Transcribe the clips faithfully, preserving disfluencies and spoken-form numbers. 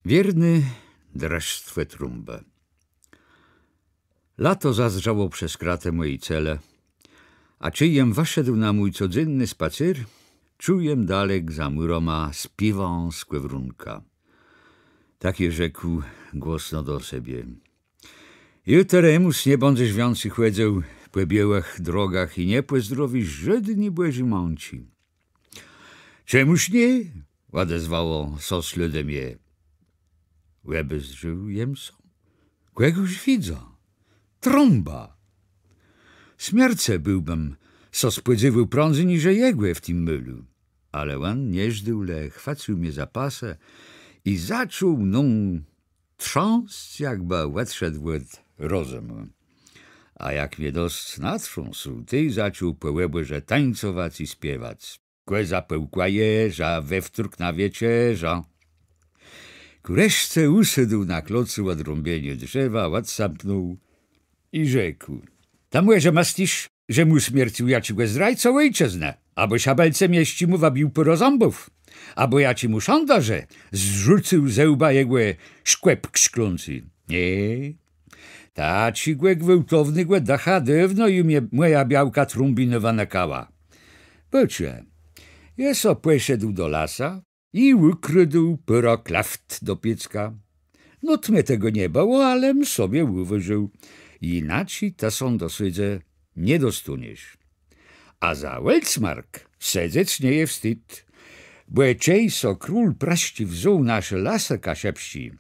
Wiérné drëszstwò Trąbë. Lato zazdrzało przez kratë mòji celë, a czej jem wëszedł na mój codzénny spacér, czuł jem dalek za mùrama spiéwã skòwrónka. Tak jem rzekł głosno do sebie: Ju të, Remùs, nie bãdzesz wiãcy chòdzył pò biôłëch drogach i nie pòzdrowisz żódny Bòżi Mãczi. Czemùż nié? Òdezwało sã slôdë mie. Òbezdrzôł jem sã. Kògòż widzã? Trąbã! Smiercë bëłbëm sã spòdzéwôł prãdzy niże jegò w tim môlu. Ale òn nie żdôł, le chwacył mie za pasë i zaczął mną trząsc, jakbë òdszedł òd rozëmù. A jak mie dosc natrząsł, tej zaczął pò òbòrze tańcowac i spiewac: Kò zapôłkła jeża, we wtórk na wieczerzã. Kù reszce ùsôdł na klocu òd rąbieniô drzewa, òdsapnął i rzekł: Të mòże mëslisz, że jem ùsmiercył jaczégò zdrajcã òjczëznë, abò szabelcem jesz czemù wëbił pôrã zãbów, abò jaczémù szandarze zrzucył ze łba jegò szkòp szklący. Nié, taczégò gwôłtownégò dëcha dôwno ju mie mòja białka Trąbinô wënëkała. Bò czë, jô so pòszedł do lasa i ùkrôdł pôrã klôft do piécka. Nót mie tegò nie bëło, alem sobie ùwôżił: Jinaczi të sã do sôdzë nie dostóniesz. A za Welsmark sedzec nie je wstid. Bò czej so król prësczi wzął nasze lasë kaszëbsczé,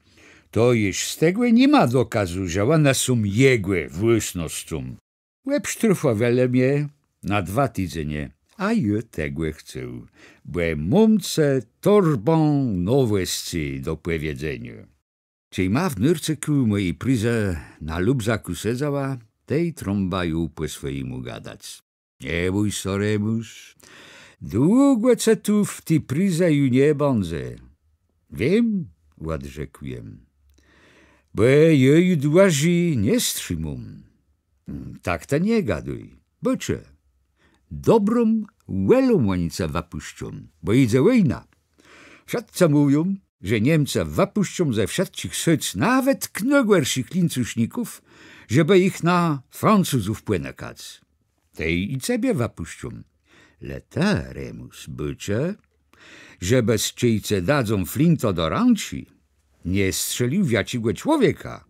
to jesz z tegò ni ma dokazu, że òne są jegò włôsnoscą. Òbsztrôfòwelë mie na dwa tidzenie, a jô tegò chcôł, bò móm cë torbã nowòscë do pòwiedzeniô. Czej ma w nórcëkù mòji prizë na lubzakù sedzała, tej Trąba jął pò swòjémù gadac: Nie bój sã, Remùs, długò cë tu w ti prizë ju nie bãdze. Wiém, òdrzekł jem, bò jô ju dłëżi nie strzimóm. Tak të nie gadôj, bò czë? Dobrą wòlą òni ce wëpùszczą, bò jidze wòjna. Wszëtcë mówią, że Niemcë wëpùszczą ze wszëtczich sôdz nawet nôgòrszich lińcuszników, żebë jich na Francuzów pònëkac. Tej i cebie wëpùszczą. Le të, Remùs, bôczë, żebës, czej ce dadzą flintã do rãczi, nie strzélił w jaczégò człowieka.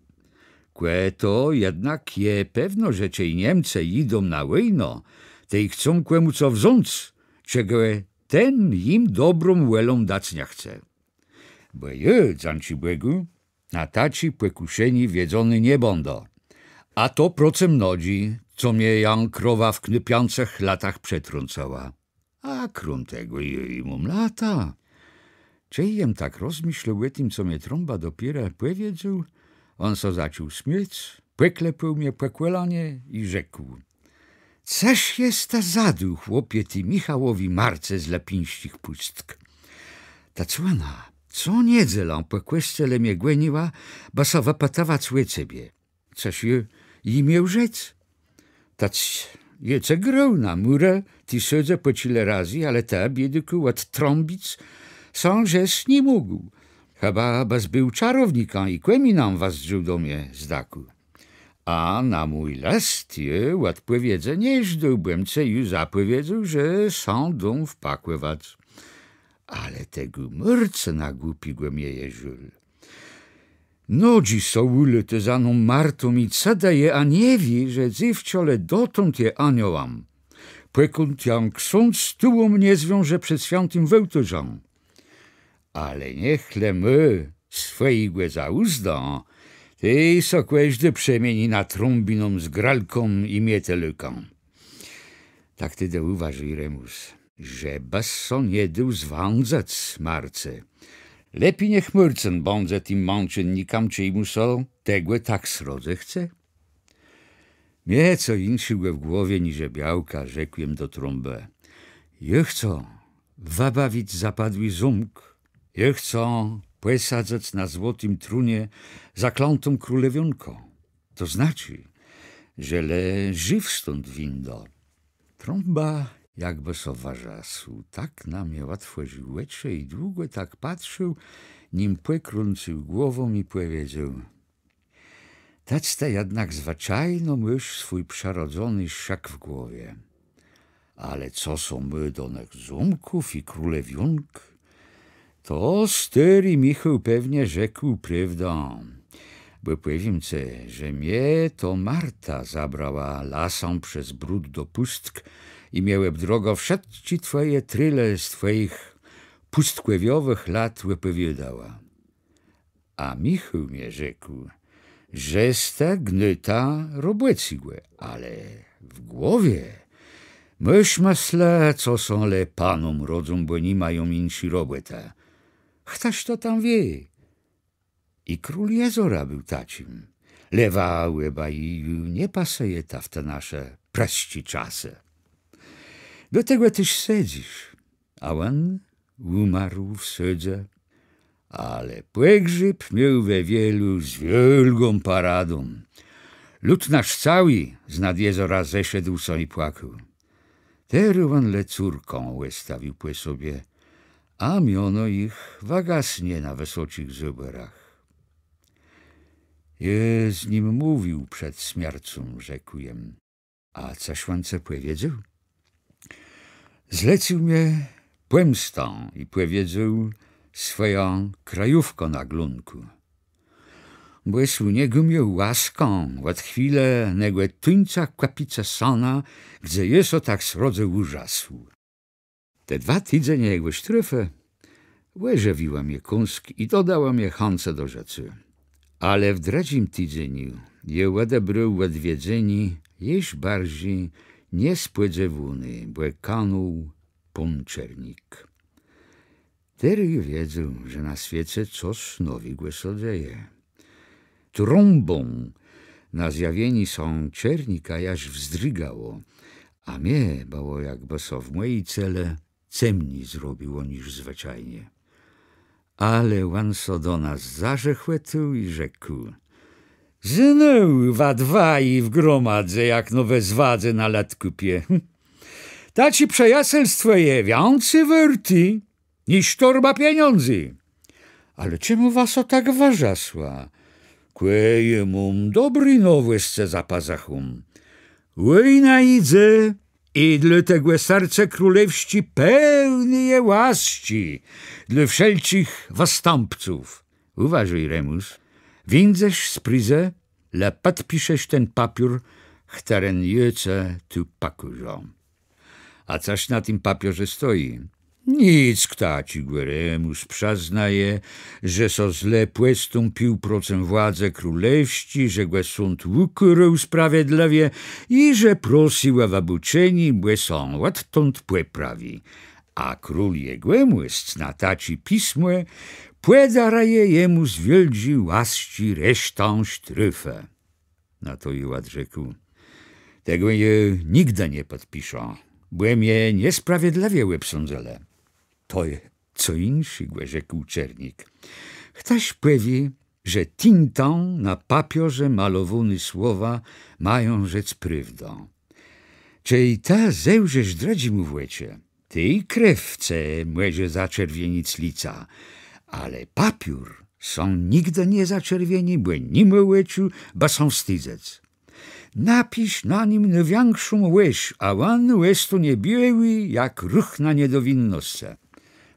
Kò to jednak je pewno, że czej Niemcë jidą na wòjnã, tej chcą kòmù co wząc, czegò ten jim dobrą wòlą dac nie chce. Bò jô, dzãczi Bògù, na taczé pòkùszenié wiedzony nie bãdã. A to procëm nodżi, co mie jã krowa w knôpiãcëch latach przetrącała. A króm tegò jô i móm lata. Czej jem tak rozmëszlôł ò tim, co mie Trąba dopiérze pòwiedzôł, òn sã zaczął smiôc, pòklepôł mie pò kòlanie i rzekł: Cëż jes të zadôł, chłopie, ti Michałowi Marce z Lëpińsczich Pùstk? Ta cłëna co niedzelã pò kòscele mie gòniła, bë sã wëpëtowac ò cebie. Cëż jô ji miôł rzec? Tec jô ce grôł na mùrë, ti sôdze pò czile razy, ale të, biédôkù, òdtrąbic sã żes ni mógł. Chëba bës béł czarownikã i kòminã wëzdrzôł do mie z dakù. A na mój lëst jô òdpòwiedzë nie żdôł, bò jem ce ju zapòwiedzôł, że sã dóm wpakòwac. Ale tegò Môrcëna głupégò mie je żôl. Nodżi so ùlôtô za ną Martą i cëdëje, a nie wié, że dzéwczã le dotąd je aniołã, pòkąd jã ksądz tułą nie zwiąże przed swiãtim wôłtôrzã. Ale niech le mô swòjégò za ùzdã, tej sã kòżdi przemieni na Trąbinã z grôlką i mietełkã. Tak tedë ùwôżôj, Remùs, żebës sã nie dôł zwãdzëc Marce. Lepi niech Môrcën bãdze tim mãczennikã, czej mù sã tegò tak srodze chce. Mie co jinszégò w głowie niże białka, rzekł jem do Trąbë. Jô chcã wëbawic zapadłi zómk. Jô chcã pòsadzëc na złotim trónie zaklãtą królewiónkã. To znaczi, że le żiw stąd wińdã. Trąba jakbë sã wërzasł, tak na mie òtworził òczë i długò tak patrził, nim pòkrãcył głową i pòwiedzôł: Tec të jednak zwëczajno môsz swój przërodzony szëk w głowie. Ale co sã mô do nëch zómków i królewiónk, to stôri Michôł pewnie rzekł prôwdã. Bò pòwiém cë, że mie to Marta zabrała lasã przez bród do Pùstk i mie òb drogã wszëtczé twòje trële z twòjich pùstkòwiowëch lat òpòwiôdała. A Michôł mie rzekł, że jes të gnôta robòcégò, ale w głowie môsz mëslë, co sã le panóm rodzą, bò ni mają jinszi robòtë. Chtëż to tam wié? I król jezora béł taczim. Le wa òbaji ju nie pasëjeta w te nasze prësczé czasë. Do tegò të sedzysz, a òn ùmarł w sądze, ale pògrzéb miôł we Wielu z wiôlgą paradą. Lud nasz całi znad jezora zeszedł sã i płakôł. Terô òn le córkã òstawił pò sobie, a miono jich wëgasnie na wësoczich Zôbòrach. Jô z nim mówił przed smiercą, rzekł jem. A cëż òn cë pòwiedzôł? Zlecył mie pòmstã i pòwiedzôł swòjã krajówkã na Glónkù. Bò jes ù niegò miôł łaskã òd chwilë negò tuńca kòpicë sana, gdze jô sã tak srodze ùrzasł. Te dwa tidzenie jegò sztrôfë òżëwiłë mie kąsk i dodałë mie chãcë do żëcô. Ale w drëdżim tidzeniu jô òdebrôł òdwiedzënë jesz barżi niespòdzéwóné, bò kanął pón Czernik. Terô jô wiedzôł, że na swiece cos nowégò sã dzeje. Trąbą na zjawienié sã Czernika jaż wzdrigało, a mie bëło, jakbë sã w mòji cele cemni zrobiło niż zwëczajnie. Ale òn sã do nas zarzechòtôł i rzekł: Znôł wa dwaji w gromadze, jak no we Zwadze na Lëtkùpie. Taczé przëjacelstwò je wiãcy wôrté niż torba pieniãdzy. Ale czemù wa sã tak wërzasła? Kò jô móm dobré nowòscë za pazëchą. Wòjna jidze i dlôtegò serce królewsczé pełné je łasczi dlô wszelczich wëstãpców. Ùważôj, Remùs, wińdzesz z prizë, le pòdpiszesz ten papiór, chtëren jô cë tu pòkôżã. A cëż na tim papiorze stoji? Nick taczégò. Remùs przëznaje, że sã zle pòstãpił procëm władzë królewsczi, że gò sąd ùkôrôł sprawiedlëwie i że prosył ò wëbôczenié, bò sã òdtąd pòprawi. A król jegòmòsc na taczé pismò pòdarëje jemù z wiôldżi łasczi resztã sztrôfë. Na to jô òdrzekł: Tegò jô nigdë nie pòdpiszã, bò mie niesprawiedlëwie òbsądzëlë. To je co jinszégò, rzekł Czernik. Chtëż pòwié, że tintą na papiorze malowóné słowa mają rzec prôwdã? Czej të zełżesz drëdżémù w òczë, tej krew cë mòże zaczerwienic lica, ale papiór sã nigdë nie zaczerwieni, bò ni mô òczu, bë sã wstidzëc. Napisz na nim nôwikszą łeż, a òn òstónie biôłi jak ruchna niedowinnoscë.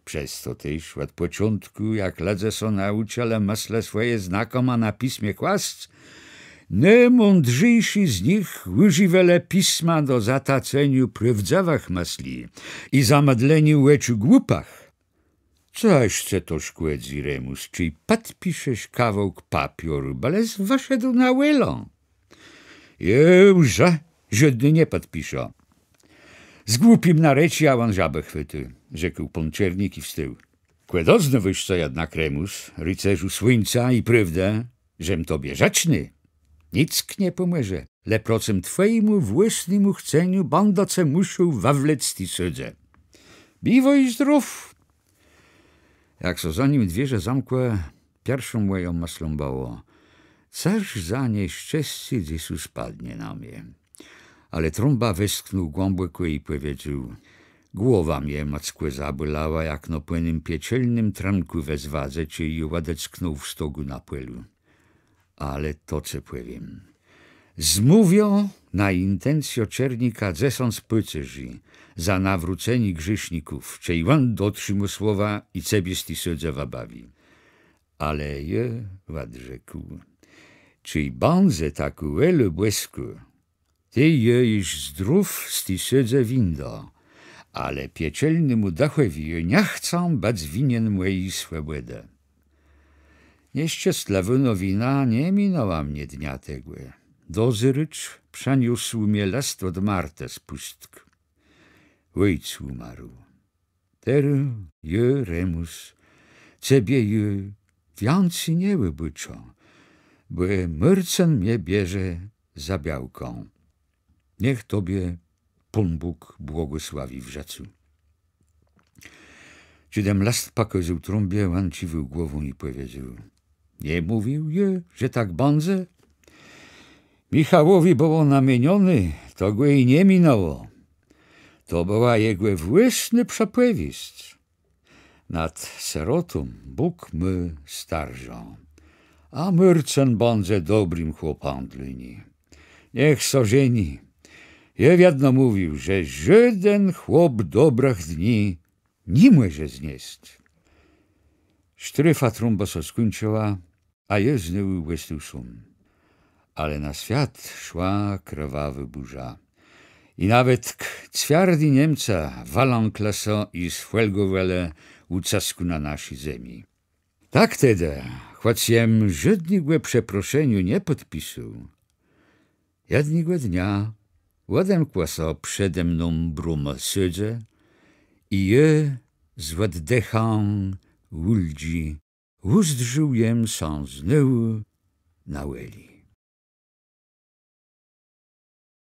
Przez to téż òd pòczątkù, jak lëdze sã naùczëlë mëslë swòje znakama na pismie kłasc, nômądrzészi z nich ùżiwelë pisma do zataceniô prôwdzëwëch mëslë i zamëdleniô òczu głupëch. Cëż cë to szkòdzy, Remùs, czej pòdpiszesz kawałk papióru, bëlës wëszedł na wòlą? Jô łżë żódny nie pòdpiszã. Z głupim na rëczi, a òn żabë chwôtô, rzekł pón Czernik i wstôł. Kò doznôwôsz sã jednak, Remùs, ricerzu słuńca i prôwdë, żem tobie żëczny. Nick nie pòmòże, le procëm twòjémù włôsnémù chceniu bãdã cã mùszôł wëwlec z ti sôdzë. Biwôj zdrów. Jak sã za nim dwiérze zamkłë, pierszą mòją mëslą bëło: Cëż za nieszczescé dzysô spadnie na mie? Ale Trąba westchnął głãbòkò i pòwiedzôł: Głowa mie mòckò zabòlała, jak no pò nym piekielnym trankù we Zwadze, czej jô òdecknął w stogù na pòlu. Ale to cë pòwiém. Zmówiã na intencjã Czernika dzesãc pôcerzi za nawrócenié grzészników, czej òn dotrzimô słowa i cebie z ti sôdzë wëbawi. Ale jô òdrzekł: Czej bãdze takô wòlô Bòskô, tej jô jesz zdrów z ti sôdzë wińdã, ale piekielnémù dëchòwi jô nie chcã bëc winien mòji swòbòdë. Nieszczestlëwô nowina nie minãła mie dnia tegò. Dozérôcz przëniósł mie lëst òd Martë z Pùstk. Òjc ùmarł. Terô jô, Remùs, cebie ju wiãcy nie òbôczã, bò Môrcën mie bierze za białkã. Niech tobie Pón Bóg błogòsławi w żëcu. Czej jem lëst pòkôzôł Trąbie, òn cziwôł głową i pòwiedzôł: Nie mówił jô, że tak bãdze? Michałowi bëło namienioné, to gò i nie minãło. To bëła jegò włôsnô przepòwiesc. Nad sërotą Bóg mô starżã. A Môrcën bãdze dobrim chłopã dlô ni. Niech sã żeni. Jô wiedno mówił, że żóden chłop dobrëch dni ni mòże zniesc. Sztrôfa Trąbë sã skùńczëła, a jô znôw òstôł sóm. Ale na swiat szła krwawô bùrza. I nawetk cwiardi Niemcë wëlãklë sã i sfòlgòwelë ù cëskù na naszi zemi. Tak tedë, chòc jem żódnégò przeproszeniô nie pòdpisôł, jednégò dnia òdemkła sã przede mną bróma sôdzë i jô z òddechã ùldżi ùzdrzôł jem sã znôwù na wòli.